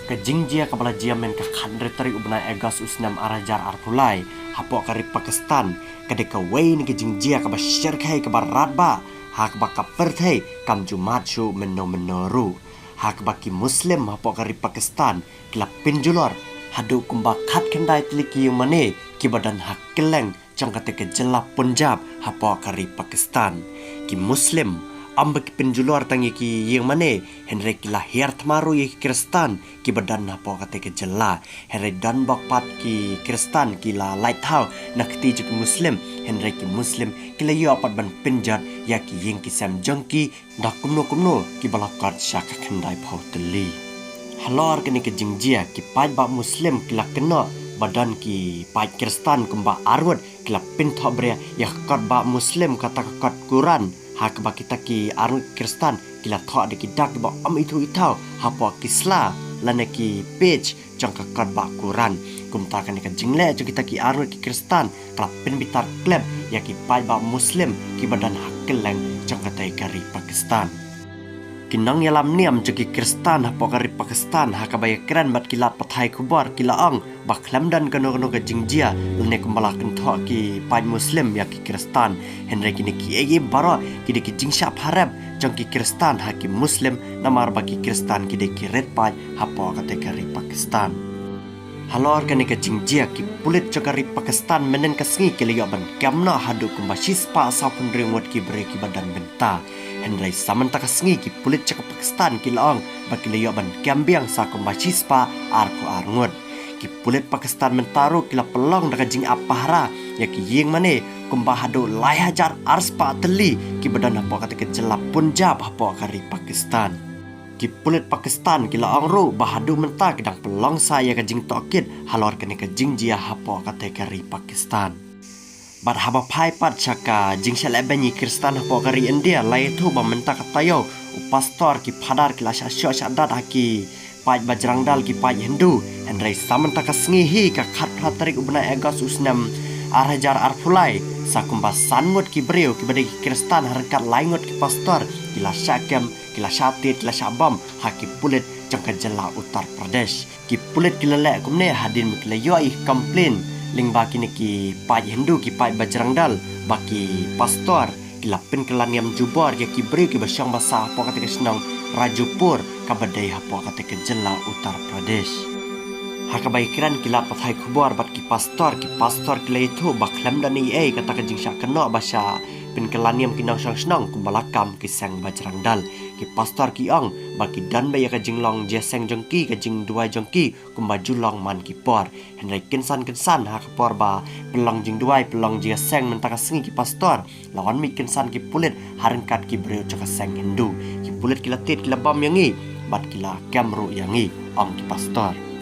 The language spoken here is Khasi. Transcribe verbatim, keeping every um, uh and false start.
Ka jingjia kaba la jia mynta ka khathynriew tarik u bnai August u snem ar hajar arphew lai hapoh ka ri Pakistan ka dei kawei na ka jingjia kaba shyrkhei kaba radbah ha kaba ka pyrthei kam ju mad shuh mynno mynno ruh. Ha kaba ki Muslim hapoh ka ri Pakistan ki la pynjulor haduh kumba khatkhyndai tylli ki ïingmane kiba don ha kylleng jong kata ka jylla Punjab hapoh ka ri Pakistan. Ki Muslim ym ba ki pynjulor tang ïa ki ïingmane, hynrei ki la hiar thma ruh ïa ki Khristan kiba don hapoh kata ka jylla. Hynrei don bok pat ki Khristan ki la lait thaw na kti jong ki Muslim, hynrei ki Muslim ki la ïoh pat ban pynjot ïa ki ïing ki sem jong ki da kumno kumno kiba la kot sha ka khyndai phew tylli. Halor kane ka jingjia ki paidbah Muslim ki la kynnoh ba don ki paid Khristan kumba arngut ki la pynthohbria ïa ka kot bah Muslim, kata ka kot Quran, ha kaba kita ki arngut Khristan ki la thoh da ki dak kiba ym ithuh ithaw hapoh ki sla lane ki page jong ka kot bah Quran. Kumta kane ka jingleh jong kita ki arngut ki Khristan ka la pynbitar khlem ïa ki paidbah Muslim kiba don ha kylleng jong kata ka ri Pakistan. Ki nongïalam niam jong ki Khristan hapoh ka ri Pakistan ha kaba ïakren bad ki lad pathai khubor ki la ong ba khlem don kano kano ka jingjia lane kumba la kynthoh ki paid Muslim ïa ki Khristan. Hynrei kine kiei kiei baroh ki dei ki jingshah pharep jong ki Khristan ha ki Muslim, namar ba ki Khristan ki dei ki rit paid hapoh kata ka ri Pakistan. Halor kane ka jingjia ki pulit jong ka ri Pakistan mynhynnin ka sngi ki la ïoh ban kem noh haduh kumba shispah sawphew hynriew ngut ki briew kiba don bynta. Hynrei sa mynta ka sngi ki pulit jong ka Pakistan ki la ong ba ki la ïoh ban kem biang sa kumba shispah arphew ar ngut. Ki pulit Pakistan mynta ruh ki la pynlong da ka jingap pahara ïa ki ïingmane kumba haduh lai hajar arspah tylli kiba don hapoh kata ka jylla Punjab hapoh ka ri Pakistan. Ki pulit Pakistan ki la ong ruh ba haduh mynta ki dang pynlong sa ïa ka jingtohkit halor kane ka jingjia hapoh kata ka ri Pakistan. Bad haba phai pat sha ka jingshah lehbeiñ ïa ki Khristan hapoh ka ri India, la ïathuh ba mynta ka taïew u pastor, ki phadar ki la shah shoh shah dat ha ki paid Bajrang Dal, ki paid Hindu. Hynrei sa mynta ka sngi hi ka khatphra tarik u bnai August u snem ar hajar arphew lai, sa kumba san ngut ki briew kiba dei ki Khristan ha ryngkat lai ngut ki pastor ki la shah kem, ki la shah tied, ki la shah bom ha ki pulit jong ka jylla Uttar Pradesh. Ki pulit ki la leh kumne hadien ba ki la ïoh ïa ki complain lyngba kine ki paid Hindu, ki paid Bajrang Dal, ba ki pastor ki la pynkylla niam jubor ïa ki briew kiba shong ba sah hapoh kata ka shnong Rajpur kaba dei hapoh kata ka jylla Uttar Pradesh. Ha kaba ïakren ki lad pathai khubor bad ki pastor, ki pastor ki la ïathuh ba khlem don ei ei kata ka jingshah kynnoh ba shah pynkylla niam ki nongshong shnong kumba la kam ki seng Bajrang Dal. Ki pastor ki ong ba ki don beit ïa ka jinglong jingïaseng jong ki, ka jingduwai jong ki kumba ju long man ki por. Hynrei kynsan kynsan ha ka por ba pynlong jingduwai, pynlong jingïaseng mynta ka sngi, ki pastor la wan mih kynsan ki pulit ha ryngkat ki briew jong ka seng Hindu. Ki pulit ki la tied, ki la bom ïa ngi bad ki la kem ruh ïa ngi, ong ki pastor.